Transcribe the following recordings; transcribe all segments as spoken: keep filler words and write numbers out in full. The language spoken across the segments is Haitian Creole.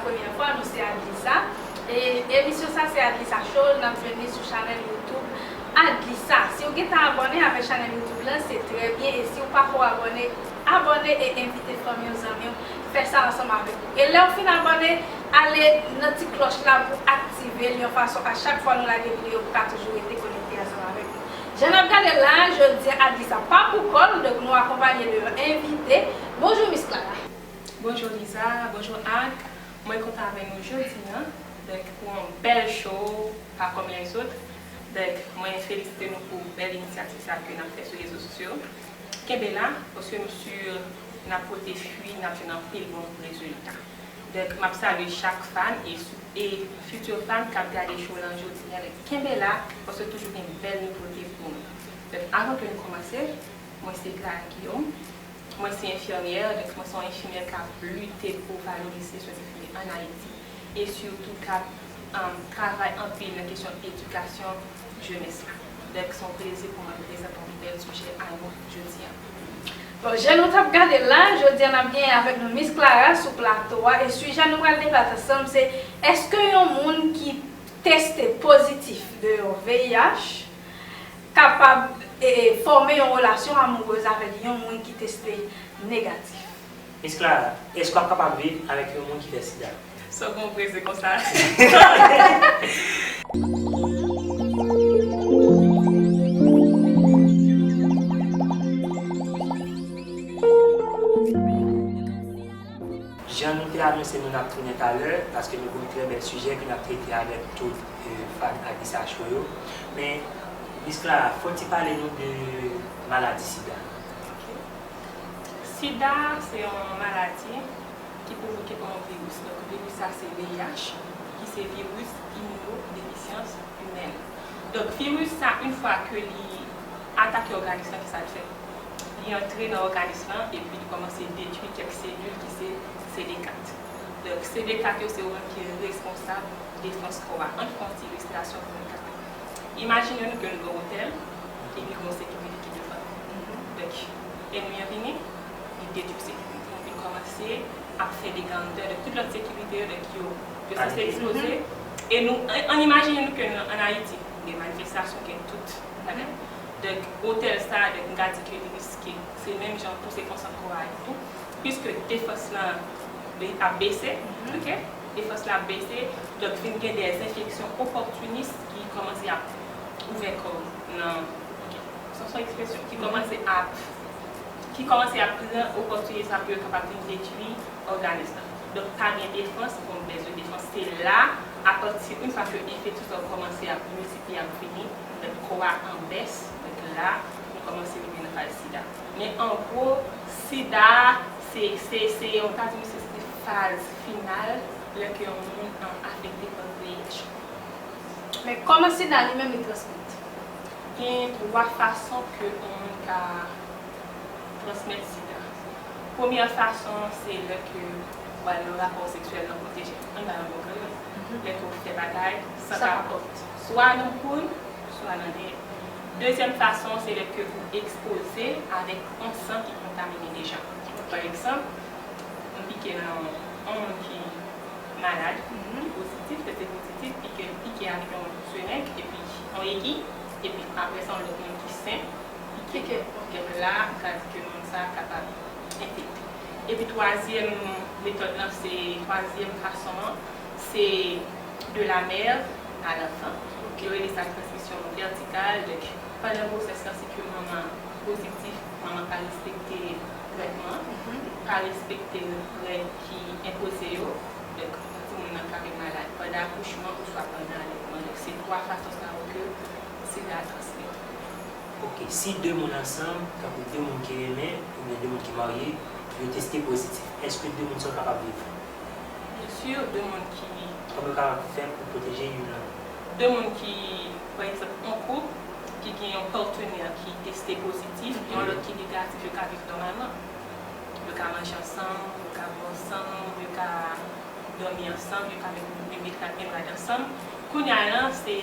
Premyè fwa, nou se Adlisa. E emisyon sa se Adlisa Show, n ap jwenn li sou chanèl YouTube Adlisa. Si w gentan abòne avèk chanèl YouTube lan, se trè byen. E si w pako abòne, abòne e envite fanmi w, zanmi w, fè sa ansanm avèk ou. E lè w fin abòne, ale nan ti klòch la pou aktive l yon fason a chak fwa nou lage videyo pou ka toujou rete konekte ansanm avèk nou. Jan n ap gade la, jodi a Adlisa pa pou kò l, donk nou akonpanye de yon envite. Bonjou Miss Clara. Bonjou Liza, bonjou Ak. Mwen kontan avè nou jodi a, donk pou yon bèl show, pa kòm lèzòt. Donk mwen felisite nou pou bèl inisyativ sa ke n ap fè sou rezo sosyo. Kenbe la, paske nou si n ap pote fwi, n ap jwenn anpil bon rezilta. Donk m ap salye chak fan e, e fiti fan k ap gade show lan jodi a. Donk kenbe la, paske toujou gen bèl nouvote pou nou. Donk avan ke nou kòmanse, mwen se Clara Guillaume. Mwen se enfimyè, donk mwen se yon enfimyè k ap lite pou valorize swen enfimyè ann Ayiti e sitou k ap, um, travay anpil nan kesyon edikasyon jenès la. Donk se yon plezi pou mwen prezante yon bèl sijè a nou jodi a. Bon, jan nou t ap gade la, jodi a n ap genyen avèk nou Miss Clara sou plato a e sijè nou pral debate ansanm se, èske yon moun ki teste pozitif de V I H kapab, e, e, fòme yon relasyon amourez avèk yon moun ki teste negatif. Miss Clara, èske w ap kapab viv avèk yon moun ki fè sida? Sa w gen w prese konsa? Jan nou te anonse nou n ap tounen talè, paske nou gen yon trè bèl sijè ke n ap trete avèk tout, e, fan Adlisa Show yo. Men, Miss Clara, fò w ti pale nou de maladi sida. Ok. Sida se yon maladi ki pwovoke pa yon viris. Donk, viris sa se V I H, ki se viris iminodefisyans imèn. Donk, viris sa, yon fwa ke li atake òganis lan, kisa l fè? Li antre nan òganis lan epi li kòmanse detwi kèk selil ki se C D kat. Donk, C D kat yo se yo menm ki responsab defans kò a. Ann fè yon ti ilistasyon pou nou kapab. Imajine nou ke nou gen yon otèl, epi gen yon sekirite ki devan nou. Donk, ènmi an vini, li detwi sekirite an, li kòmanse ap fè dega anndan, donk tout lòt sekirite yo, donk yo, yo sanse ekspoze. E nou, ann, ann imajine nou ke nou ann Ayiti, gen manifestasyon, gen tout bagay. Donk, otèl sa, donk, m ka di ke li riske. Se menm jan pou se konsantre kò a tou. Piske defans lan be-, ap bese, ok? Defans la ap bese, donk vin gen de enfeksyon opòtinis ki kòmanse ap ouvè kò nan, ok, se yon ekspresyon, ki kòmanse ap, ki kòmanse ap pran opòtinis sa pou yo kapab vin detwi òganis lan. Donk, pa gen defans, bon, bèz de defans, se la, apati, yon fwa ke enfeksyon sa yo kòmanse ap miltipliye, ap vini, donk, kò a an bès, donk, la, nou kòmanse rive nan faz sida. Men, an gwo, sida, se, se, se, yon ta di, se, se faz final, lè ke yon moun, um, afekte pa V I H. Men, kòman sida li menm li transmèt? Gen twa fason ke yon moun ka transmèt sida. Premyè fason, se lè ke w al nan rapò seksyèl nan pwoteje. Ann ba yon bon kreyòl. Lè ke w fè bagay san kapòt. Swa nan koul, swa nan dèyè. Dezyèm fason, se lè ke ou ekspoze avèk yon san ki kontamine deja. Pa egzanp, m pike nan yon moun ki malad, ki pozitif, teste pozitif, pike, pike avèk yon sereng, epi yon egi, epi apre sa, yon lòt moun ki sen, pike. Donk la, m ka di ke moun sa a kapab enfekte. Epi twazyèm metòd lan, se, twazyèm fason an, se de la mère à l'enfant. Yo rele sa transmisyon vètikal. Donk, pandan gwosès lan, si ke manman pozitif, manman pa respekte trètman, pa respekte règ ki enpoze yo, donk, timoun nan ka vin malad pandan akouchman oswa pandan alètman. Donk, se twa fason sa yo ke sida a transmèt. Ok, si de moun ansanm, tankou de moun ki renmen, oubyen de moun ki marye, yo teste pozitif, èske de moun sa yo kapab viv? Byen si, de moun ki... Kòman yo kapab fè pou pwoteje youn lòt? De moun ki, pa egzanp, yon koup ki gen yon patenè ki teste pozitif, yon lòt ki negatif, yo ka viv nòmalman. Yo ka manje ansanm, yo ka bwè ansanm, yo ka dòmi ansanm, yo ka met, met rad, menm rad ansanm. Kounye a la, se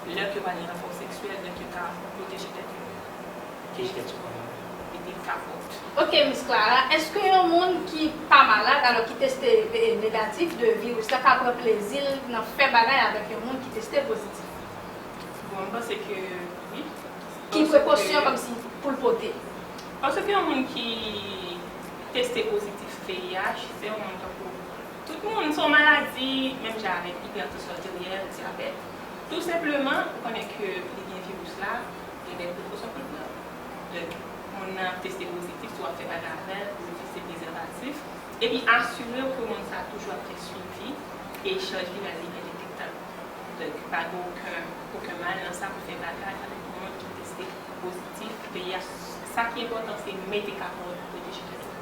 lè ke yo pral nan rapò seksyèl, donk yo ka pwoteje tèt yo. Pwoteje tèt yo kòman? mete kapòt. Ok, Miss Clara, èske yon moun ki pa malad, alò ki teste eh, negatif de viris la, ka pran plezi l nan fè bagay avèk yon moun ki teste pozitif? Bon, mwen panse ke wi. Ki prekosyon kòmsi pou l pote? Paske yon moun ki teste pozitif V I H, se yon moun tankou tout moun, se yon maladi, menm jan avèk ipètansyon ateryèl, dyabèt. Tou senpleman, ou konnen ke li gen viris la, gen de prekosyon pou l pran. Donk, moun nan ap teste pozitif, si w ap fè bagay avè l, ou itilize prezèvatif. Epi asire w ke moun sa a toujou ap fè swivi e chaj viral li endetektab. Donk, pa gen okenn, okenn mal nan sa pou fè bagay avèk yon moun ki teste pozitif V I H. Sa ki enpòtan, se mete kapòt, pwoteje tèt ou.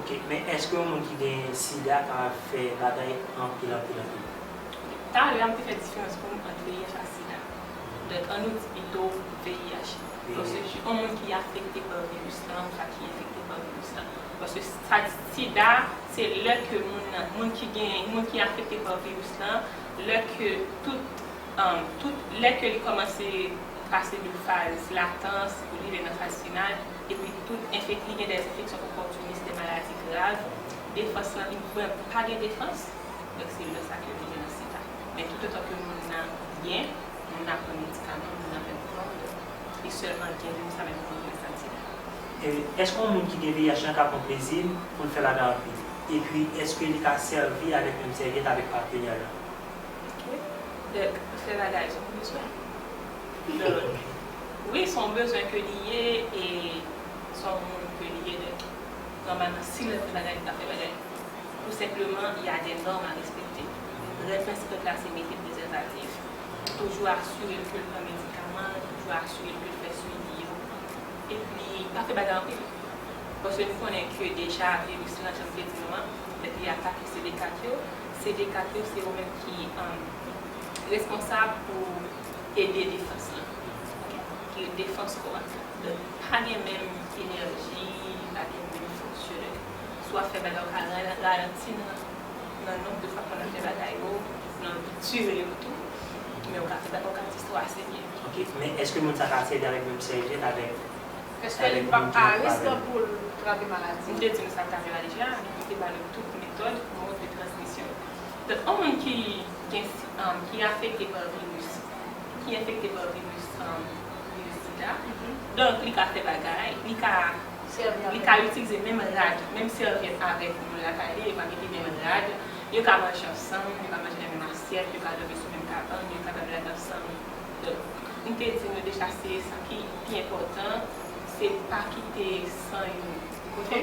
Ok, men èske yon moun ki gen sida kapab fè bagay anpil, anpil, anpil? Talè a, m te fè diferans pou nou ant V I H ak sida. Donk, ann nou di pito V I H. Paske yon moun ki afekte pa viris lan, yon sa ki enfekte pa viris lan. Paske sa, sida, se lè ke moun nan, moun ki gen, moun ki afekte pa viris lan, lè ke tout, um, tout, lè ke li kòmanse pase de faz latans pou rive nan faz final, epi tout enfek, li gen de enfeksyon opòtinis, de maladi grav, defans lan, li vrèman pa gen defans, donk se lè sa ke li gen nan sida. Men toutotan ke moun nan byen, moun nan pran medikaman, moun nan fè spò, li sèlman gen viris sa menm pou mwen santi. Èske yon moun ki gen V I H lan ka pran plezi l pou l fè bagay anpil? Epi, èske li ka sèvi avèk menm sèvyèt avèk patenè l lan? Donk, fè bagay se yon bezwen. Donk, wi, se yon bezwen ke li ye, e se yon moun ke li ye, donk, nòmalman, si l ap fè bagay, li ka fè bagay. Tou senpleman, y a de nòm a respekte. Rèd prensip la se mete prezèvatif, toujou asire l ke l pran medikaman, toujou asire l ke l fè swivi yo. Epi, pa fè bagay anpil. Paske nou konnen ke deja viris lan, jan m te di nou an, lè li atake C D kat yo, C D kat yo se yo menm ki um, responsab pou ede defans lan. Ok? Ki defans kò a. Donk, pa gen menm enèji, pa gen menm fòs yo. Donk, si w ap fè bagay, ou ka ralanti nan, nan nonb de fwa ke w ap fè bagay yo, nan tire yo tou. Men ou ka fè bagay, ou ka distwa ase byen. Ok, men èske moun sa ka sèvi avèk menm sèvyèt avèk Èske li pa a risk pou l trape maladi? M te di nou sa talè a deja, m te ba nou tout metòd, mòd de transmisyon. Donk, yon moun ki gen, um, ki afekte pa viris, ki enfekte pa viris, um, viris sida, donk, li ka fè bagay, li ka, li ka itilize menm rad, menm sèvyèt avèk moun lakay li, yo ka mete menm rad, yo ka manje ansanm, yo ka manje nan menm asyèt, yo ka dòmi sou menm kabann, yo ka dòmi ansanm. Donk, m te di nou deja, se sa ki pi enpòtan, se pa kite san youn kote.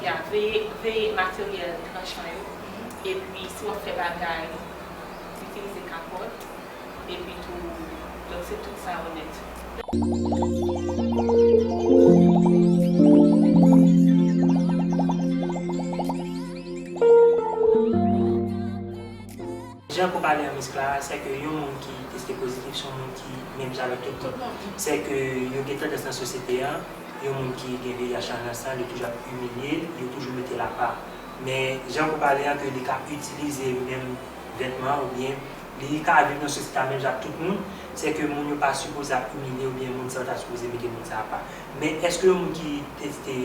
Ya, veye, veye materyèl tranchan yo. Epi, si w ap fè bagay, itilize kapòt. Epi tou, donk, se tout sa yo nèt. Jan ke w pale an, Miss Clara, se ke yon moun ki teste pozitif se yon moun ki menm jan avèk tout moun. Se ke yo gen tandans nan sosyete a, yon moun ki gen V I H la nan san l, yo toujou ap imilye l, yo toujou mete l apa. Men jan ke w pale a, ke li ka itilize menm vètman oubyen li ka viv nan sosyete a menm jan ak tout moun, se ke moun yo pa sipoze ap imilye oubyen moun sa yo ta sipoze mete moun sa apa. Men èske yon moun ki teste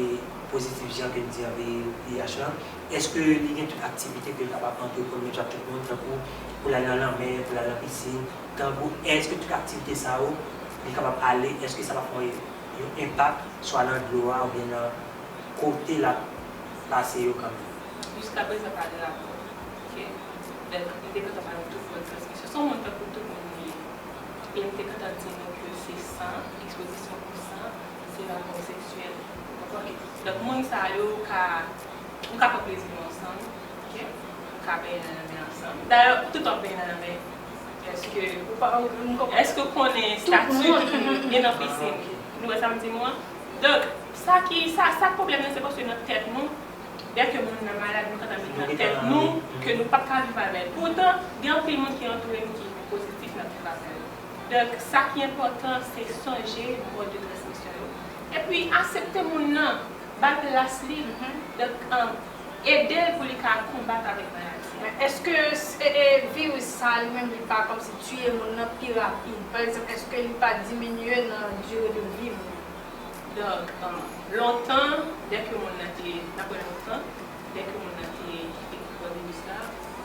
pozitif jan ke n di an V I H lan, èske li gen tout aktivite ke l kapab antreprann menm jan ak tout moun, tankou pou l al nan lanmè, pou l al nan pisin, tankou èske tout aktivite sa yo, li kapab ale, èske sa p ap fè yon, yon enpak swa nan dlo a oubyen nan kote l ap pase yo kanmenm? Jiskaprezan pa gen rapò. Ok? Donk, m te kontan pale tout mòd transmisyon. Se yon moun tankou tout moun li ye. E m te kontan di nou ke se san, ekspozisyon pou san, se rapò seksyèl. Donk, moun sa yo ka, nou ka pran plezi nou ansanm, ok? Nou ka benyen nan lanmè ansanm. Dayè, tout w ap benyen nan lanmè. Èske, èske w konnen estati ki gen nan pisin? Nou wè sa m di nou an? Donk, sa ki, sa, sa k pwoblèm nan, se paske nan tèt nou, dèke moun nan malad, nou gentan met nan tèt nou ke nou p ap ka viv avè l. Poutan, gen anpil moun ki antoure nou ki pozitif, n ap viv avè yo. Donk, sa ki enpòtan, se sonje mòd de transmisyon yo. Epi, aksepte moun nan, ba l plas li. Donk, um, ede l pou li ka konbat avèk maladi a. Èske e, e, viris sa a li menm li pa kòmsi tiye moun nan pi rapid? Pa egzanp, èske li pa diminye nan dire de vi moun? Donk, um, lontan, dèke moun nan te, n ap wè lontan, dèke moun nan te, te pran viris la,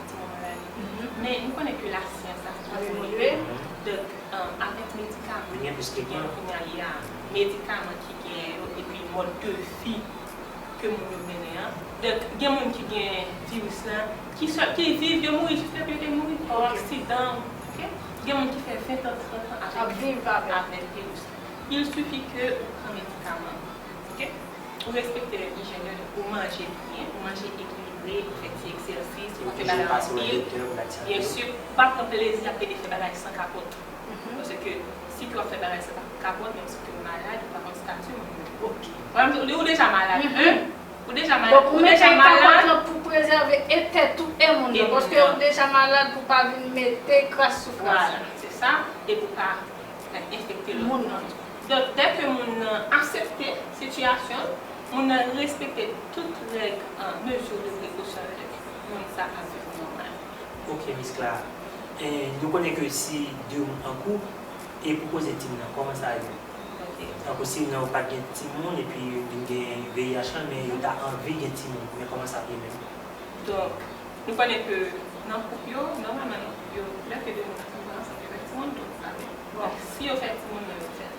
timoun maladi. Men nou konnen ke lasyans ap evolye. Donk, um, avèk medikaman ki gen kounye a, medikaman ki gen yo, epi mòd de vi ke moun yo mennen an. Donk, gen moun ki gen viris la, ki sòt, ki viv, yo mouri jis lè yo te mouri, pa aksidan, oke? Gen moun ki fè ven tan, trant an avèk, avèk viris la. Il suffit ke ou pran medikaman, oke? Ou respekte ijyèn de vi, ou manje byen, ou manje ekilibre, ou fè ti egzèsis, ou pa fè bagay anpil. Byen si, ou pa pran plezi ap pede fè bagay san kapòt. Paske si ke w ap fè bagay san kapòt, menm si ke w malad, ou pa konn estati moun yo. Oke. Ou deja malad, en. Ou deja malad. Donk, ou mete kapòt lan pou prezève e tèt ou e moun nan. Paske ou deja malad pou pa vin mete kras sou kras. Vwala, se sa. E pou pa enfekte lòt moun nan. Donk, dèke moun nan aksepte sitiyasyon l, moun nan respekte tout règ, mezi de prekosyon, donk, moun sa ap viv nòmal. Ok, Miss Clara. E, nou konnen ke si de moun an koup, e pou koze timoun nan, kòman sa ye? Ok. Tankou si nan yo pa t gen timoun, epi yo vin gen V I H lan, men yo ta anvi gen timoun, men kòman sa ap ye menm? Donk, nou konnen ke nan koup yo, nòmalman nan koup yo, lè ke de moun ap viv ansanm, yo fè timoun tou, pa vre? Bon, si yo fè timoun nan, yo fè l.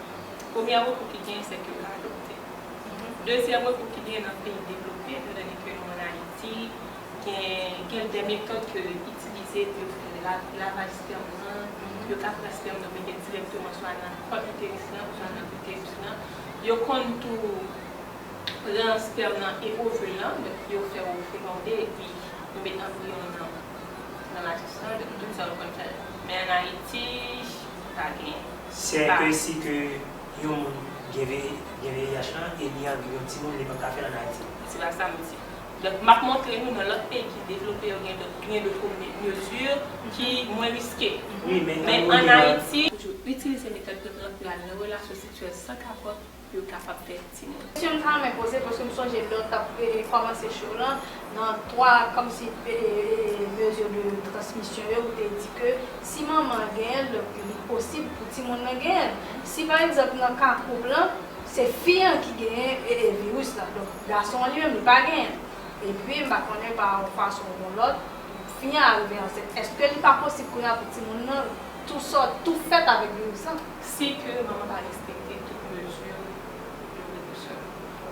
Premye rekou ki genyen, se ke yo adopte. Dezyèm rekou ki genyen nan peyi devlope, etandone ke nou ann Ayiti, gen, gen de metòd ke yo itilize pou yo fè la, lavaj spèm nan, yo ka pran spèm nan, oubyen dirèkteman swa nan kòt itéris lan, oswa nan itéris lan. Yo konn tou pran spèm nan e ovil lan, donk yo fè yo fekonde, epi yo met anbriyon nan, nan matris lan, donk tout sa yo konn fè l. Men ann Ayiti, pa gen. Sèke si ke yon moun gen V, gen V I H lan e li anvi yon timoun, li pa ka fè l ann Ayiti. Se pa sa m di. Donk, m ap montre nou nan lòt peyi ki devlope yo gen dòt, gen dòt me-, mezi ki mwen riske. Wi, men ann Ayiti, toujou itilize metòd prekosyon pou y al nan relasyon seksyèl san kapòt pou yo kapab fè timoun. Kesyon m ta renmen poze, paske m sonje lè w t ap, e, kòmanse show lan, nan twa, kòmsi, e, e, mezi de transmisyon yo, ou te di ke si manman an genyen l, donk, li posib pou timoun nan genyen l. Si, pa egzanp, nan ka koup lan, se fi an ki genyen, e, e, viris lan, donk, gason an li menm, li pa genyen l. Epi, m pa konnen pa yon fason ou yon lòt, fi an a rive ansent. Èske li pa posib kounye a pou timoun nan tou sòt, tou fèt avèk viris lan? Si ke manman pa respekte tout mezi de prekosyon.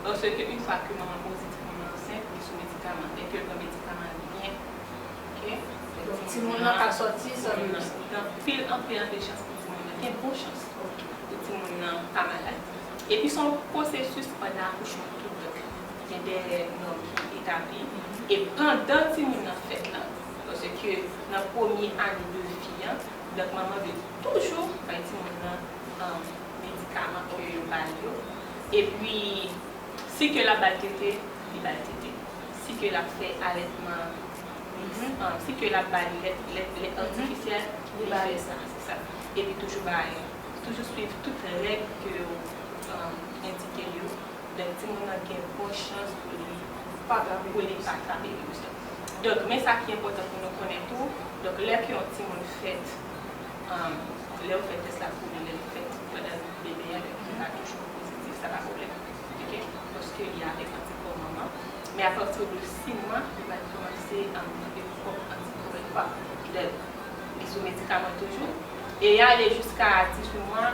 Paske yon fwa ke manman pozitif, manman ansent, li sou medikaman. Dèke l pran medikaman li byen, oke? Donk, timoun nan ka sòti san viris lan. Gen anpil, anpil, anpil chans pou timoun nan. Gen bon chans pou timoun nan pa malad. Epi, se yon pwosesis pandan akouchman tou, donk, gen de nòm ki etabli. E pandan timoun nan fèt lan, paske nan premye ane de vi an, donk, manman dwe toujou bay timoun nan, um, medikaman ke yo ba l yo. Epi, si ke l ap ba l tete, li ba l tete. Si ke l ap fè alètman, um, si ke l ap ba l lèt, lèt, lèt atifisyèl, li fè sa, se sa. Epi toujou bay, toujou swiv tout règ ke yo, um, endike l yo. Donk, timoun nan gen bon chans pou li pa trape, pou li pa trape viris la. Donk, men sa ki enpòtan pou nou konnen tou, donk, lè ke yon timoun fèt, um, lè yo fè tès la pou li, lè li fèt, pandan bebe a, donk, li pa toujou pozitif, sa pa pwoblèm. Oke? Paske li avèk antikò manman. Men apati de sis mwa, li va kòmanse, um, gen pwòp antikò li pa. Donk, li sou medikaman toujou. E y ale jiska dizuit mwa.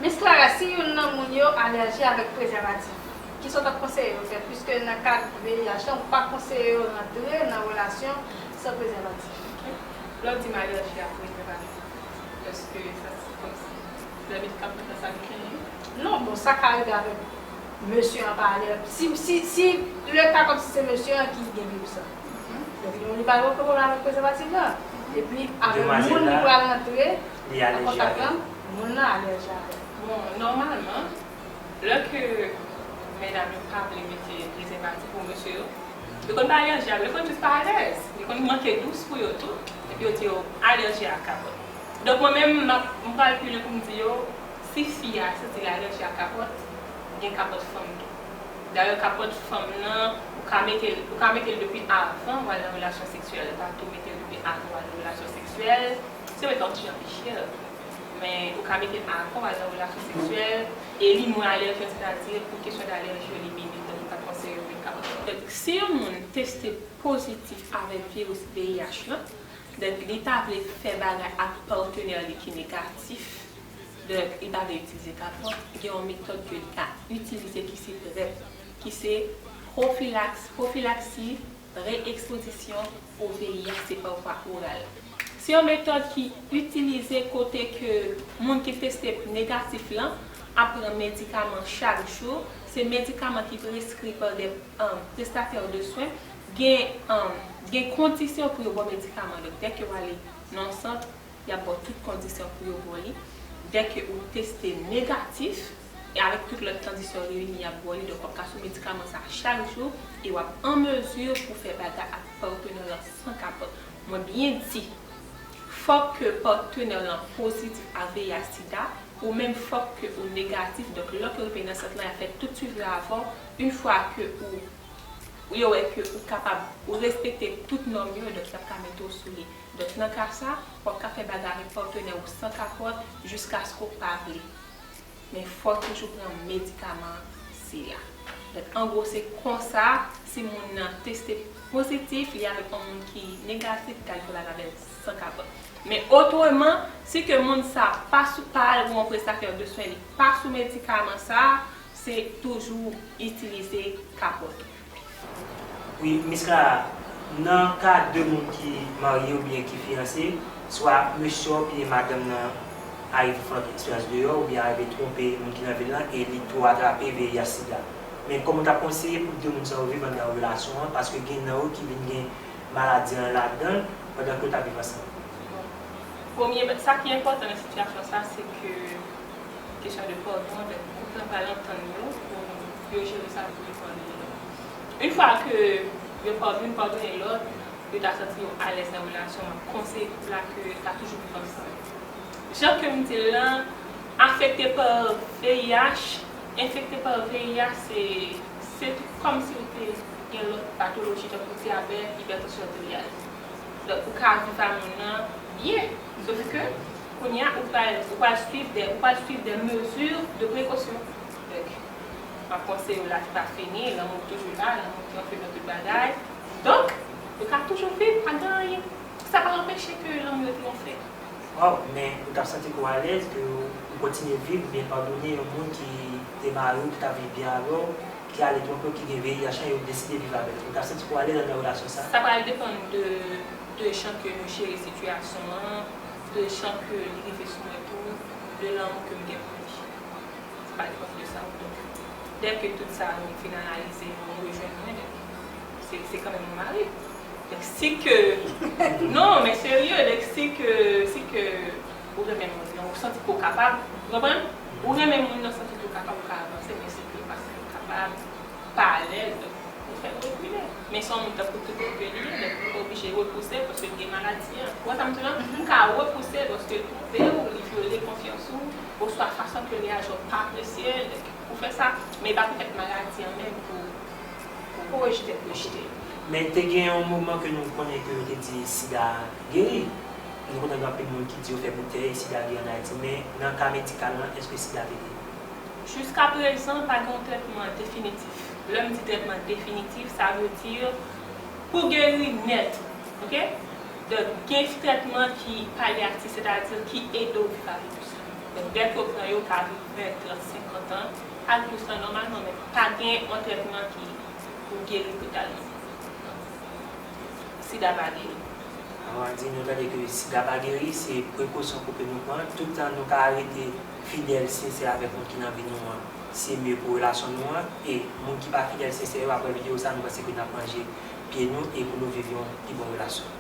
Miss Clara, si youn nan moun yo alèji avèk prezèvatif, kisa w t ap konseye yo fè? Piske nan kad V I H lan, ou pa konseye yo rantre nan relasyon san prezèvatif. Oke. Lè w di m alèji a prezèvatif, èske sa se kòmsi lè medikaman sa genyen? Non, bon, sa ka rive avèk mesye an pa alè. Si, si, si le ka kòmsi se mesye an ki gen viris lan. Donk, li pa gen pwoblèm avèk prezèvatif lan. Epi, avèk moun li pral rantre an kontak lan, moun nan alèji avè l. Bon, nòmalman, lè ke medam yo pa vle mete prezèvatif pou mesye yo, yo konn pa alèji avè l, yo konn jis pa alèz. Yo konn manke dous pou yo tou, epi yo di yo alèji ak kapòt. Donk, mwen menm, m ap, m pral pi lwen pou m di yo, si fi a santi l alèji ak kapòt, gen kapòt fanm tou. Dayè, kapòt fanm nan, ou ka mete l, ou ka mete l depi avan w al nan relasyon seksyèl. Pa tou mete l depi avan w al nan relasyon seksyèl. Se mete yon ti jan pi chè. Men ou ka mete avan w al nan relasyon seksyèl, e li mwen alèjè, sètadi pou kesyon d alèjè, li minime, donk ou ka konseye yo met kapòt. Donk, si yon moun teste pozitif avèk viris V I H lan, donk li ta vle fè bagay ak patnè li ki negatif, donk li pa vle itilize kapòt, gen yon metòd ke li ka itilize ki se prèp, ki se pwofilaks, pwofilaksi, reekspozisyon o V I H, se pa vwa oral. Se yon metòd ki itilize kote ke moun ki teste negatif lan ap pran medikaman chak jou. Se medikaman ki preskri pa de, um, prestatè de swen. Gen, um, gen kondisyon pou yo ba w medikaman. Donk, dèke w ale nan yon sant, y ap ba w tout kondisyon pou yo ba w li. Dèke ou teste negatif, e avèk tout lòt kondisyon reyini, y ap ba w li. Donk, w ap ka sou medikaman sa a chak jou e w ap an mezi pou fè bagay ak patnè w lan san kapòt. Mwen byen di, fòk ke patnè w lan pozitif a V I H sida, ou menm fòk ke ou negatif. Donk, lè ke w rive nan sant lan, y ap fè tout swivi a avè w. Yon fwa ke ou, yo wè ke ou kapab, ou respekte tout nòm yo, donk, y ap ka mete w sou li. Donk, nan ka sa, w ap ka fè bagay avèk patnè w san kapòt jiskaske w pa vle. Men fò w toujou pran medikaman sila. Donk, an gwo, se konsa, si moun nan teste pozitif, li avèk yon moun ki negatif, li ka al fè bagay avè l san kapòt. Men otreman, si ke moun sa pa sou, pa al wè yon prestatè de swen, li pa sou medikaman sa, se toujou itilize kapòt. Wi, Miss Clara, nan ka de moun ki marye oubyen ki fiyanse, swa mesye oubyen madanm nan arive flanke esperans deyò oubyen arive twonpe moun ki nan vil lan e li tou atrape V I H sida. Men kòman w t ap konseye pou de moun sa yo viv anndan relasyon an, paske gen nan yo ki vin gen maladi an ladan l pandan ke yo t ap viv ansanm? Bon, premye, sa ki enpòtan nan sitiyasyon sa, se ke kesyon de padon, donk, koup lan pral antann yo pou yo jere sa pou yo padone lòt. Yon fwa ke yo pa, youn padone lòt, yo ta santi yo alèz nan relasyon, m ap konseye koup la ke yo ta toujou viv ansanm. Jan ke m di l lan, afekte pa V I H, enfekte pa V I H, se, se tou kòmsi ou te gen lòt patoloji tankou dyabèt, ipètansyon ateryal. Donk, ou ka viv a moun nan byen, sof ke, kounye a, ou pral, ou pral swiv de, ou pral swiv de mezi de prekosyon. Donk, m ap konseye w, lavi pa fini, lanmou toujou la, lanmou ki anfime tout bagay. Donk, yo ka toujou viv, pa gen anyen. Sa pa anpeche ke lanmou yo triyonfe. Waw, men ou t ap santi kò w alèz ke ou kontinye viv oubyen padone yon moun ki te mare w, ki t ap viv byen avè w, ki ale twonpe w, ki gen V I H lan, e ou deside viv avè l. Ou t ap santi kò w alèz anndan relasyon sa a? Sa pral depann de, de jan ke nou jere sitiyasyon an, de jan ke li rive sou mwen tou, de lanmou ke m gen pou li. Sa pral depann de sa. Donk, dèke tout sa nou fin analize, nou rejwenn mwen, donk, se, se kanmenm yon mari. Donk, si ke, non, men serye, donk, si ke, si ke ou renmen moun nan, ou santi ke w kapab, ou konprann? Ou renmen moun nan, santi ke w kapab, ou ka avanse, men si ke w pa santi w kapab, pa alèz, donk, ou fè l rekile. Men se yon moun tankou tout moun ke li ye, donk, ou pa oblije repouse l paske l gen maladi an. Ou wè sa m di w lan? Ou ka repouse l paske l twonpe w, li vyole konfyans ou, oswa fason ke li aji, w pa apresye l, donk, ou fè sa, men e pa poutèt maladi an menm pou, pou rejte, rejte. Men te gen yon moman ke nou konnen ke yo te di sida geri. Nou konnen gen anpil moun ki di yo fè boutèy, sida geri ann Ayiti, men nan ka medikal lan, èske sida te geri? Jiskaprezan, pa gen yon trètman definitif. Lè m di trètman definitif, sa vle di pou geri nèt, oke? Donk, gen trètman ki palyatif, sètadi ki ede w viv avèk ou sèlman. Donk, dèke w pran yo, w ka viv ven, trant, senkant an, ak dous lan nòmalman, men pa gen yon trètman ki pou geri totalman. Sida pa geri. Avan di nou tande ke sida pa geri, se prekosyon pou ke nou pran. Tout tan nou ka rete fidèl, sensè avèk moun ki nan vi nou an, se mye pou relasyon nou an. E moun ki pa fidèl, sensè yo, apre videyo sa, nou panse ke n ap ranje pye nou e pou nou viv yon pi bon relasyon.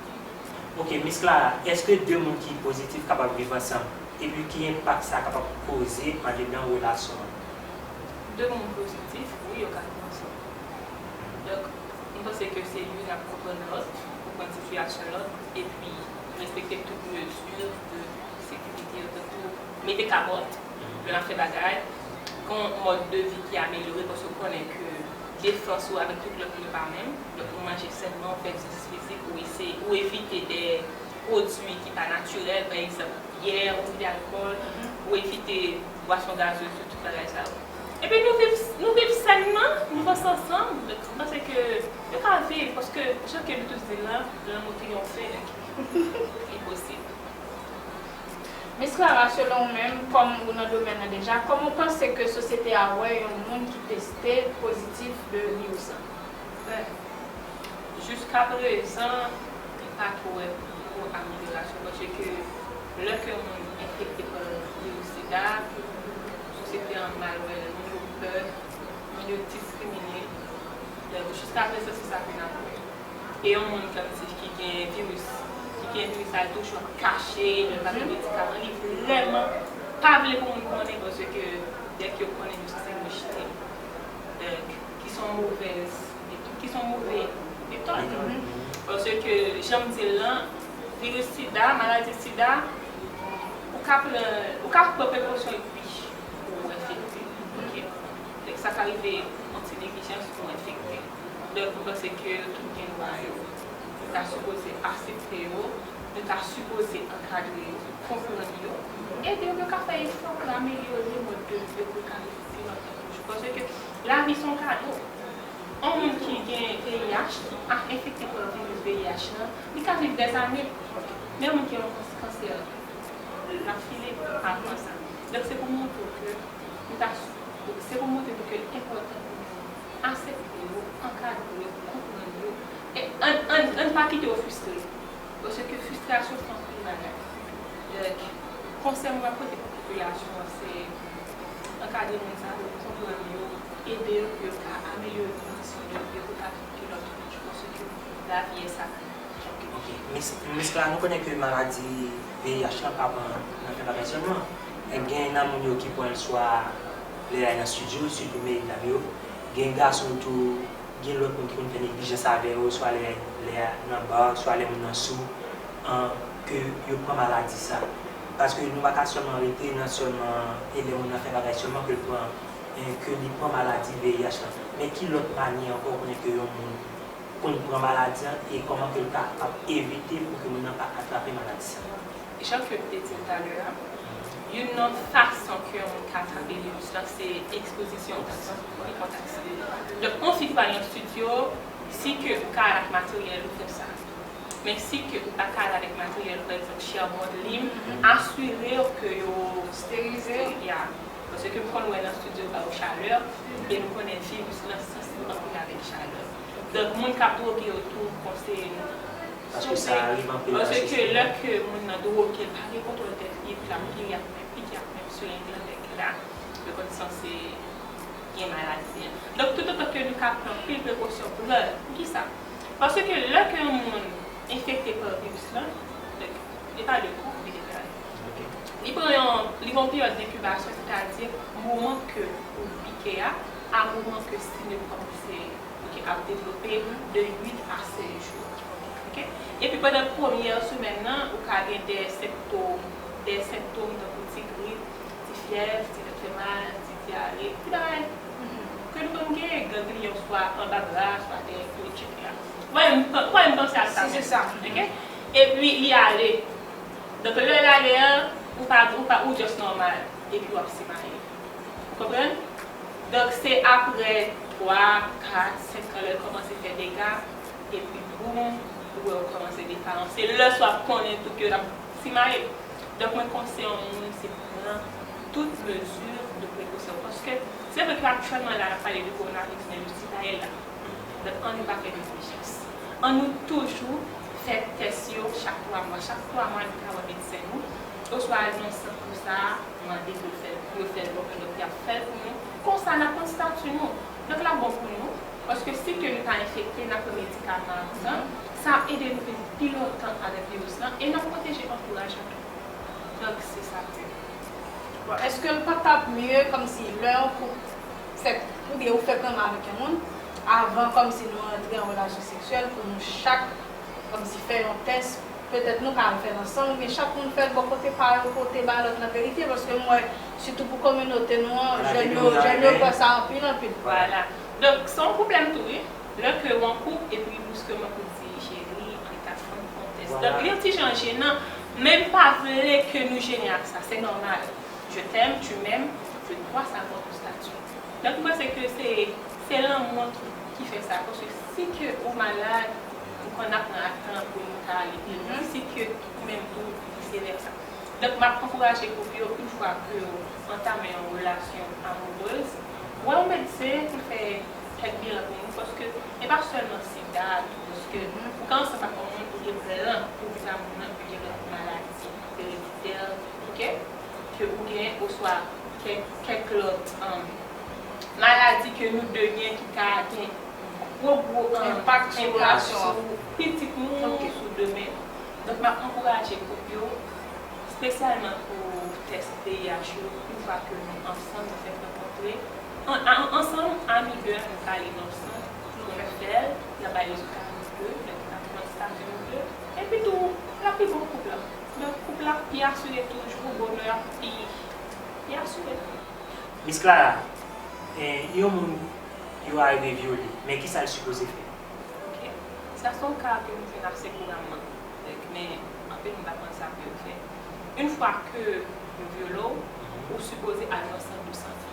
Oke, Miss Clara, èske de moun ki pozitif kapab viv ansanm? Epi ki enpak sa kapab koze andedan relasyon an? De moun pozitif, wi, yo ka viv ansanm. Donk, m panse ke se youn ap konprann lòt, konprann sitiyasyon lòt, epi respekte tout mezi de sekirite yo, tankou mete kapòt lè n ap fè bagay, gen yon mòd de vi ki amelyore, paske w konnen ke defans ou avèk tout lòt moun yo pa menm. Donk, ou manje sènman, ou fè egzèsis fizik, ou eseye, ou evite de pwodui ki pa natirèl, pa egzanp, byè, ou evite alkòl, ou evite bwason gazez, tout bagay sa yo. Epi nou viv, nou viv sènman, nou panse ansanm, m panse ke yo ka viv, paske jan ke nou tout di l lan, lanmou triyonfe, li posib. Miss Clara, selon ou menm, kòm ou nan domèn nan deja, kòman w panse ke sosyete a wè yon moun ki teste pozitif de viris lan? Jiskaprezan, m pa twò wè gwo amelyorasyon, paske lè ke moun enfekte pa viris sida, sosyete an mal wè l, moun yo pè, moun yo diskrimine. Donk, jiskaprezan, se sa ke n ap wè. E yon moun kòmsi ki gen viris, ki gen viris la, li toujou ap kache, lè l pa gen medikaman, li vrèman pa vle pou moun konnen, paske dèk yo konnen, yo sanse rejte. Donk, ki se yon movèz, ki se yon move metòd. Paske, jan m di l lan, viris sida, maladi sida, ou ka pran, ou ka pran prekosyon epi ou enfekte. Oke? Donk, sa ka rive yon ti neglijans ou enfekte. Donk, m panse ke tout gen dwa yo. Nou ta sipoze aksepte yo, nou ta sipoze ankadre yo, konprann yo, ede yo pou yo ka fè efò pou yo amelyore mòd de vi yo, pou yo ka viv pi lontan toujou. Paske lavi se yon kado. Yon moun ki gen V I H, ki a- enfekte pa viris V I H lan, li ka viv dèzane. Men yon moun ki gen yon kans- kansè, l ap file avan sa. Donk, se pou montre w ke nou ta, se pou montre nou ke l enpòtan pou nou aksepte yo, ankadre yo, konprann yo. E ann, ann, ann pa kite yo fristre. Paske fristrasyon fè anpil bagay. Donk, konsèy mwen ap pote pou popilasyon an, se ankadre moun sa yo, konprann yo, ede yo pou yo ka amelyore kondisyon yo, pou yo ka viv pi lontan toujou, paske lavi e sakre. Ok. Miss, Miss Clara, nou konnen ke maladi V I H lan pa pran nan fè bagay sèlman. Gen nan moun yo ki pran l swa lè y al nan estidyo, sitou medam yo. Gen gason tou, gen lòt moun ki konn fè neglijans avè yo, swa lè, lè nan ba, swa lè moun nan sou, an, ke yo pran maladi sa. Paske nou pa ka sèlman rete nan sèlman e lè moun nan fè bagay sèlman ke l pran, en, ke li pran maladi V I H lan. Men ki lòt manyè ankò ou konnen ke yon moun konn pran maladi an e kòman ke l ka ap evite pou ke moun nan pa atrape maladi sa? Jan ke m te di l talè a, youn nan fason ke yon moun ka atrape viris lan, se ekspozisyon, kontak sivil. Donk, yon fi ki pral nan estidyo, si ke ou ka al ak materyèl ou fè sa. Men si ke ou pa ka al avèk materyèl, pa egzanp, chèbon, lim, asire w ke yo sterilize yo. Ya. Paske m konn wè nan estidyo yo ba yo chalè, e nou konnen viris lan sansib anpil avèk chalè. Donk, moun k ap dwoge yo tou, m konseye nou. Paske sa rive anpil nan sosyete. Paske lè ke moun nan dwoge, l pa gen kontwòl tèt li, epi l ap pire ak menm, pike ak menm sou lenglandè ki la, yo konn sanse gen maladi an. Donk, toutotan ke nou ka pran anpil prekosyon, pran l. Poukisa? Paske lè ke yon moun enfekte pa viris lan, donk, li pa de kou, li deklare. Li pran yon, li gen yon peryòd denkibasyon, sètadi moman ke ou pike a, a moman ke siy yo kòmanse, oke, ap devlope de uit a sèz jou. Oke? Epi pandan premyè semèn nan, ou ka gen de sentòm, de sentòm tankou ti grip, ti fyèv, ti tèt fè mal, ti dyare, ti bagay ke nou konn gen, gangliyon swa anba bra, swa dèyè kou, etsetera. Ou pa menm, ou pa menm panse ak sa menm. Oke? Epi li ale. Donk, lè l ale an, ou pa, ou pa, ou just nòmal. Epi w ap simaye. Ou konprann? Donk, se apre twa, kat, senk an, lè l kòmanse fè dega, epi boum, ou wè w kòmanse defalanse. Lè sa w ap konnen tou ke w ap simaye. Donk, mwen konseye yon moun, se pran tout mezi de prekosyon. Paske, se vre ke aktyèlman la, n ap pale de kowonaviris, men li simaye la. Donk, ann nou pa fè neglijans. Ann nou toujou fè tès yo chak twa mwa. Chak twa mwa, nou ka wè medsen nou, oswa al nan sant pou sa, mande pou l fè l, pou yo fè l, bon, donk y ap fè l pou nou. Konsa, n ap konn estati nou. Donk, l ap bon pou nou, paske si ke nou pa enfekte, n ap pran medikaman an, sa ap ede nou viv pi lontan avèk viris lan, e n ap pwoteje antouraj nou tou. Donk, se sa ke. Bon, èske l pa t ap mye kòmsi lè yon koup fè, oubyen ou fèk renmen avèk yon moun, avan kòmsi nou antre an relasyon seksyèl, pou nou chak kòmsi fè yon tès, petèt nou ka al fè l ansanm, oubyen chak moun fè l bò kote pa yo, pote ba lòt lan verite, paske m wè, sitou pou kominote nou an, jèn yo, jèn yo fè sa anpil, anpil. Vwala. Donk, se yon pwoblèm tou, wi. Lè ke w an koup, epi briskman pou di, cheri, ann ta fann fè yon tès. Donk, li yon ti jan jenan, Men m pa vle ke nou jennen ak sa, se nòmal. Je t'aime, tu m'aimes, je dois savoir ton statut. Donk, m panse ke se, se lanmou an ki fè sa. Paske si ke ou malad, ou konn ap pran ak tan pou nou ta ale pi lwen. Si ke ou menm tou, vise vèsa. Donk, m ap ankouraje koup yo, yon fwa ke yo antame yon relasyon amourez, wè yon medsen pou l fè kèk bilan pou nou, paske e pa sèlman sida, paske ou ka ansanm ak yon moun, ou gen plan pou vitamin nan, ou gen lòt maladi ereditè, oke, ke ou gen, oswa kèk, kèk lòt, um, maladi ke nou de gen ki ka gen gwo, gwo, um, enpak sou pitit nou, sou demen nou. Donk, m ap ankouraje koup yo, espesyalman pou tès V I H yo, yon fwa ke nou ansanm, nou fèk rankontre, an, an, ansanm, a nou de, nou ka ale nan sant, nou fè fè l, n ap bay rezilta nou vle, nou ap pran statut nou vle, epi tou, l ap pi bon pou koup la. Donk, koup la ap pi asire toujou, bonè ap pi, pi asire. Miss Clara, eh, yon moun yo arive vyole, men kisa l sipoze fè? Oke. Sa se yon ka ke nou jwenn ase kouramman. Donk, men anpil moun pa konn sa pou yo fè. Yon fwa ke yo vyole w, ou sipoze al nan sant de sante.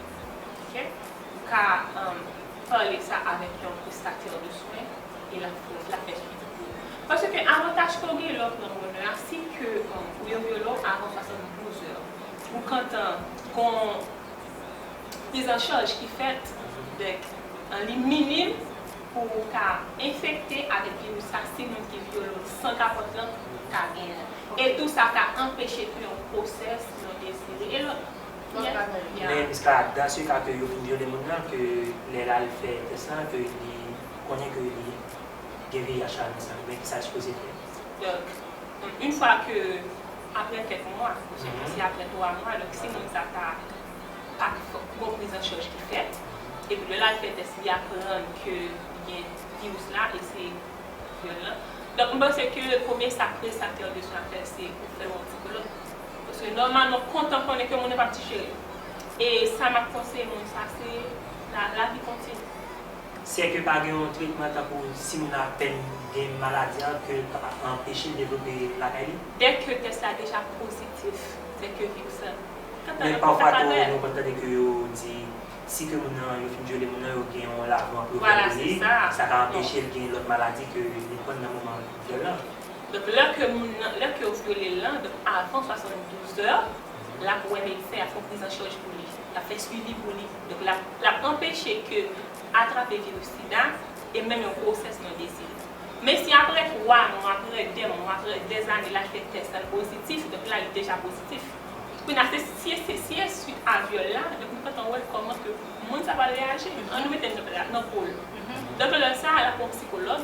Oke? Ou ka, um, pale sa avèk yon prestatè de swen e l ap, l ap fè swivi pou ou. Paske avantaj ke w gen lè w ap nan bonè a, si ke, um, ou yo vyole w avan swasanndouz è, ou gentan gon priz an chaj ki fèt, donk, an li minim pou w ka enfekte avèk viris sa si moun ki vyole w san kapòt lan ta genyen l. E tou sa ka anpeche pou yon gwosès non dezire e lòt. Men Miss Clara, dans ce cas ke yo fin vyole moun nan, ke lè l al fè tès lan, ke li konnen ke li gen V I H la nan san, men kisa l sipoze fè? Donk, yon fwa ke, apre kèk mwa, oswa si apre twa mwa, donk si moun sa ta pa t fè, gon priz an chaj ki fèt, epi lè l al fè tès, li aprann ke li gen viris la, e se vyòl lan. Donk, m panse ke premye sa prestatè de swen ap fè, se pou fè yon psikològ. Paske nòmalman, kontan konnen ke moun nan p ap dijere. E sa m ap konseye moun sa, se la, lavi kontinye. Sèke pa gen yon tretman tankou si moun apèn gen maladi an ke l ka anpeche l devlope lakay li? Dèke tès la deja pozitif, sèke viris lan. Men pafwa tou, nou konn tande ke yo di, si ke moun nan, yo fin vyole moun nan, yo gen yon lavan pou yo fè pou li, sa ka anpeche l gen lòt maladi ke li pran nan moman vyòl lan. Donk, lè ke moun nan, lè ke yo vyole l lan, donk, avan swasanndouz è, l ap wè medsen, y ap fè yon priz an chaj pou li, y ap fè swivi pou li. Donk, l ap, l ap anpeche ke atrape viris sida e menm yon gwosès non dezire. Men si apre twa mwa, apre de mwa, apre dèzane, l al fè tès la, l pozitif, donk la, li deja pozitif. Kounye a, se, si, si, si e swit a vyòl la, donk nou gentan wè kòman ke moun sa pral reyaji. Ann nou mete l nan, nan po l. Donk lè sa a, l ap wè yon psikològ,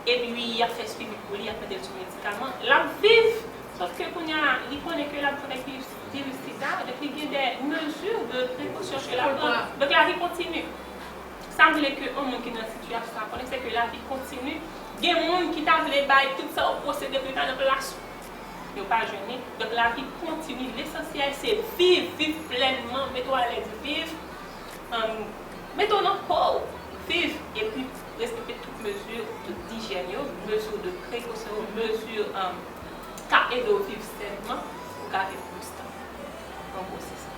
epi y ap fè swivi pou li, y ap mete l sou medikaman. L ap viv, sòf ke kounye a, li konnen ke l ap viv avèk viris, viris sida, donk li gen de mezi de prekosyon ke l ap pran. Donk lavi kontinye. Sa m vle ke yon moun ki nan sitiyasyon sa konnen, se ke lavi kontinye. Gen moun ki ta vle bay tout sa yo posede pou yo ta nan plas ou. Yo pa jwenn li. Donk, lavi kontinye. Lesansyèl, se viv, viv plènman, mete w alèz, viv, um, mete w nan kò w, viv, epi respekte tout mezi, tout dijèn yo, mezi de prekosyon yo, mezi, um, k ap ede w viv sènman, pou w ka viv plis tan. An gwo, se sa.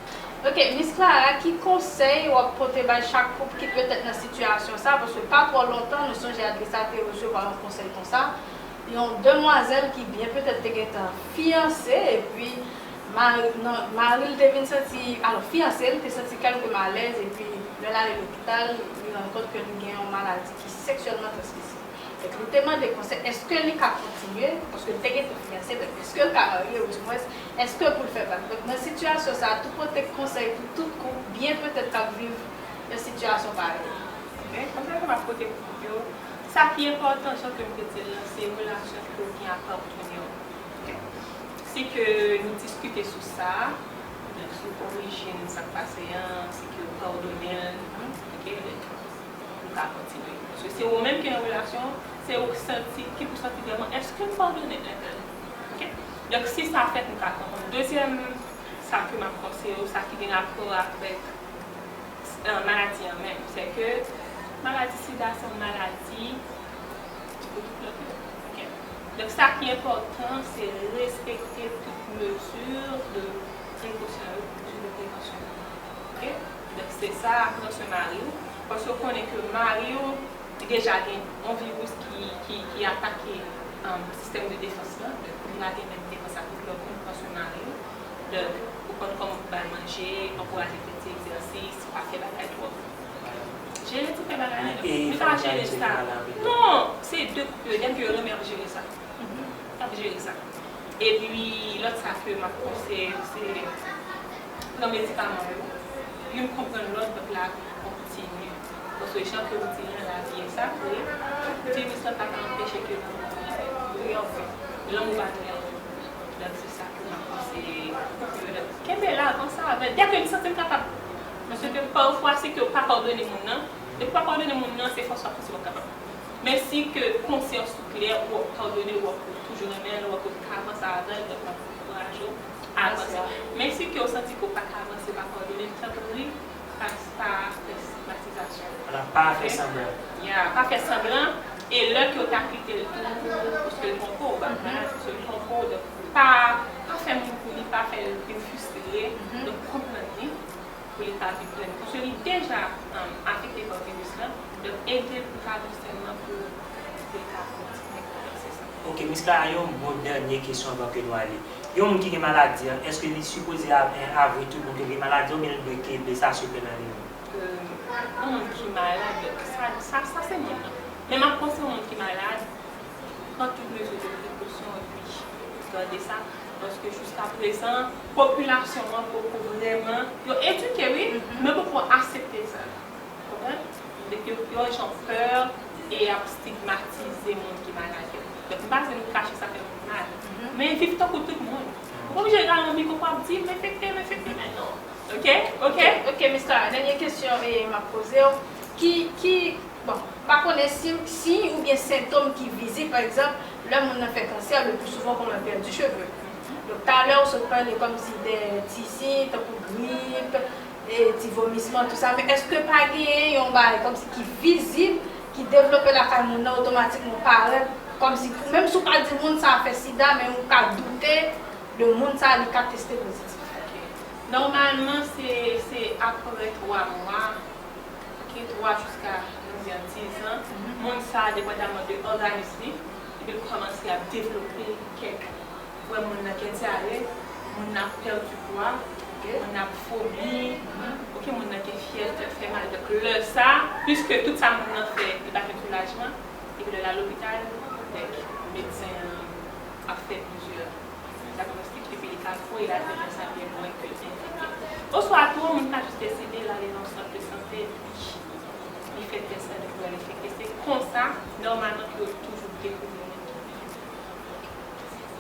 Ok, Miss Clara, ki konsèy w ap pote bay chak koup ki petèt nan sitiyasyon sa? Paske pa twò lontan, nou sonje Adrisa te resevwa yon konsèy konsa. Yon demwazèl ki byen petèt te gentan fiyanse, epi mari, non, mari l te vin santi, alò, fiyanse l te santi kè l te malèz, epi lè l ale lopital, li rann kont ke li gen yon maladi ki seksyèlman transmisib. Donk, li te mande konsèy, èske li ka kontinye, paske li te gentan fiyanse, donk, èske l ka marye, ou dimwens, èske pou l fè bak. Donk, nan sitiyasyon sa a, tou pote konsèy pou tout koup, byen petèt k ap viv yon sitiyasyon parèy. Men, konsèy ke m ap pote pou koup yo, sa ki enpòtan, jan ke m te di l lan, se relasyon ke w gen ak patnè w. Si ke nou diskite sou sa, sou orijin sa k pase an, si ke w padone l, ok, nou ka kontinye. Paske se ou menm ki nan relasyon, se ou ki santi, ki pou santi vrèman, èske m padone entèl? Ok? Donk, si sa fèt, nou ka konprann. Dezyèm, sa ke m ap konseye w, sa ki gen rapò avèk, euh, maladi an menm, se ke maladi sida se yon maladi ki pou tout lòt moun, ok? Donk, sa ki enpòtan, se respekte tout mezi de prekosyon yo, mezi de prekansyon yo. Oke? Donk, se sa, pran swen mari w, paske w konnen ke mari w, li deja gen yon viris ki, ki, ki atake, um, sistèm de defans lan. Donk, li pa gen menm defans ak tout lòt moun, pran swen mari w. Donk, ou konn kòman pou ba l manje, ankouraje l fè ti egzèsis, pa fè bagay twòp. Jere ti fè bagay la. Li pa jere sa. Non, se de koup yo, dèm ke yo renmen ap jere sa. K ap jere sa. Epi, lòt sa ke m ap konseye yo, se pran medikaman yo. Youn konprann lòt, donk la, kontinye. Paske jan ke w di an, lavi e sa, vre, viris lan pa ka anpeche ke nou mouri anfen. Lanmou pa touye anfen. Donk, se sa ke m ap konseye yo. Donk, kenbe la, avanse avè l. Dèke m santi m kapab. Paske pafwa, si ke w pa padone moun nan, depi w pa padone moun nan, se fòs w ap fòse w ap kapab. Men si ke konsyans ou klè, ou ap padone, ou ap toujou renmen l, ou ap ka avanse avè l, donk m ap ankouraje w avanse. Men si ke w santi ke w pa ka avanse, pa padone, tanpri, pa, pa fè stigmatizasyon. Ala, pa fè sanblan. Ya, pa fè sanblan. E lè ke w ta kite l tou, paske l twonpe w, ba, paske l twonpe w, donk pa, pa fè moun pou li, pa fè l vin fristre, donk konprann li. Pou li ka viv plènman. Paske li deja, um, afekte pa viris lan, donk ede l pou l ka viv sènman pou, pou l ka kontinye konprann se sa. Ok, Miss Clara, yon bon dènye kesyon anvan ke nou ale. Yon moun ki gen maladi an, èske li sipoze a-, avwe tout moun ke gen maladi an oubyen li dwe kenbe sa sekrè nan li menm? Euh, yon moun ki malad, sa, sa, sa se moun nan. Men m ap panse yon moun ki malad, pran tout mezi de prekosyon epi gade sa, paske jiskaprezan, popilasyon an poko vrèman, yo edike, wi, men poko aksepte sa. Konprann? Yo, yo jan pè e ap stigmatize moun ki malad yo. Donk, m pa di nou kache sa fè moun mal, men viv tankou tout moun. Ou pa oblije rale yon mikwo pou ap di, "M enfekte, m enfekte," men non. Ok? Ok? Ok, Miss Clara, dènye kesyon e m ap poze w. Ki, ki, bon, m pa konnen si, siy oubyen sentòm ki vizib, pa egzanp, lè moun nan fè kansè, le pli souvan kòman l pèdi cheve. Donk, talè ou sot pale kòmsi de ti siy, tankou grip, e ti vomisman, tou sa, men èske pa genyen yon bagay kòmsi ki vizib, ki devlope lakay moun nan otomatikman parèt, kòmsi, menm si w pa di moun sa a fè sida, men ou ka doute de moun sa a, li ka teste pozitif? Ok. Nòmalman, se, se apre twa mwa, ok, twa jiska, nou di, dizan, moun sa a, depandaman de òganis li, epi l kòmanse ap devlope kèk, ou wè moun nan gen dyare, moun nan ap pèdi pwa, moun nan ap vomi, ok, moun nan gen fyèv, tèt fè mal. Donk, lè sa, piske tout sa moun nan fè, li pa jwenn soulajman, epi lè l al lopital, donk, medsen an ap fè plizyè dyagnostik, epi li ka voye l al fè tès sa byen lwen ke l enfekte. Oswa tou, yon moun ka jis deside l ale nan yon sant de sante, epi li fè tès sa, li wè l enfekte. Se konsa, nòmalman, ke yo toujou dekouvri moun ki enfekte.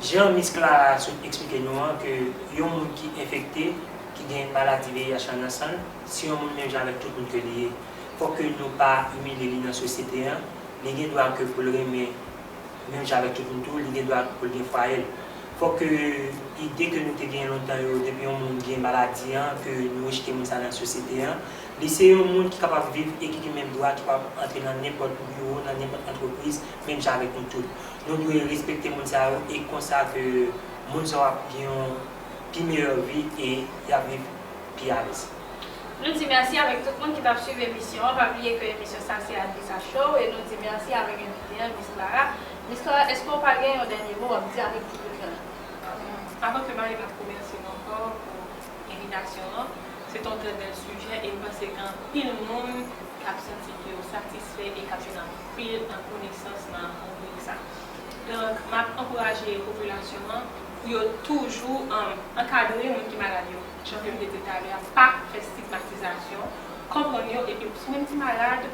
Jan Miss Clara sot eksplike nou an, ke yon moun ki enfekte, ki gen maladi V I H lan nan san l, se yon moun menm jan avèk tout moun ke li ye. Fòk ke nou pa imilye li nan sosyete an. Li gen dwa ke pou l renmen menm jan avèk tout moun tou, li gen dwa pou l gen fwaye l. Fòk ke ide ke nou te gen lontan yo, depi yon moun gen maladi an, ke nou rejte moun sa nan sosyete an, li se yon moun ki kapab viv e ki gen menm dwa, ki kapab antre nan nenpòt biwo, nan nenpòt antrepriz, menm jan avèk nou tout. Nou dwe respekte moun sa yo e konsa ke moun sa yo ap gen yon pi meyè vi e y ap viv pi alèz. Nou di mèsi avèk tout moun ki t ap swiv emisyon an. Pa bliye ke emisyon sa se Adrisa Show e nou di mèsi avèk envite an, Miss Clara. Miss Clara, èske w pa gen yon dènye mo w ap di avèk piblik lan? Avan ke m ale, m ap remèsye nou ankò pou envitasyon an. Se te yon trè bèl sijè e m panse gen anpil moun k ap santi ke yo satisfè e k ap jwenn anpil konesans nan ribrik sa. Donk, m ap ankouraje popilasyon an pou yo toujou, um, ankadre moun ki malad yo. Jan ke m te di talè a, pa fè stigmatizasyon, konprann yo, epi si w menm ki malad,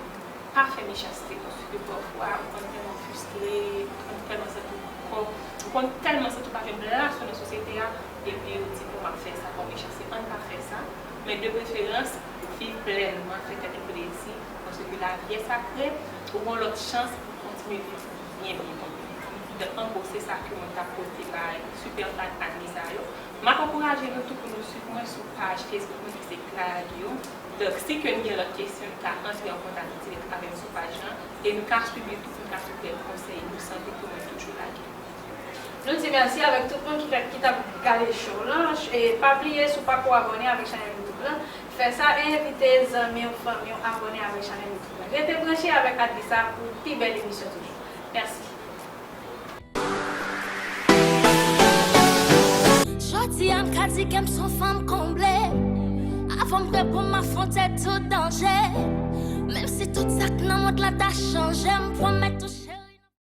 pa fè mechanste, paske pafwa ou konn tèlman fristre, ou konn tèlman santi w kò, ou konn tèlman santi w pa gen plas ou nan sosyete a, epi ou di, "Bon, m ap fè sa pa mechanste." Ann pa fè sa, men de preferans, viv plènman, fè tèt ou plezi, paske lavi a sakre, ou gen yon lòt chans pou kontinye viv byen, byen, byen. Donk, an gwo, se sa ke mwen t ap pote bay Superfan Adrisa yo. M ap ankouraje nou tou pou nou swiv mwen sou paj Facebook mwen ki se Clara Guillaume. Donk, si ke nou gen lòt kesyon, nou ka antre an kontak dirèk avè m sou paj lan e nou ka swiv li tou pou nou ka swiv kèk konsèy de sante ke mwen toujou lage. Nou di mèsi avèk tout moun ki, ki t ap gade show lan. E pa bliye, si w pako abòne avèk chanèl YouTube lan, fè sa e envite zanmi w, fanmi w abòne avèk chanèl YouTube lan. Rete branche avèk Adlisa pou pi bèl emisyon toujou. Mèsi. Jodi a m ka di ke m s on fanm konble. Avan m repon m afwonte tout danje. Menm si tout sa k nan mond lan ta chanje, m pwomèt ou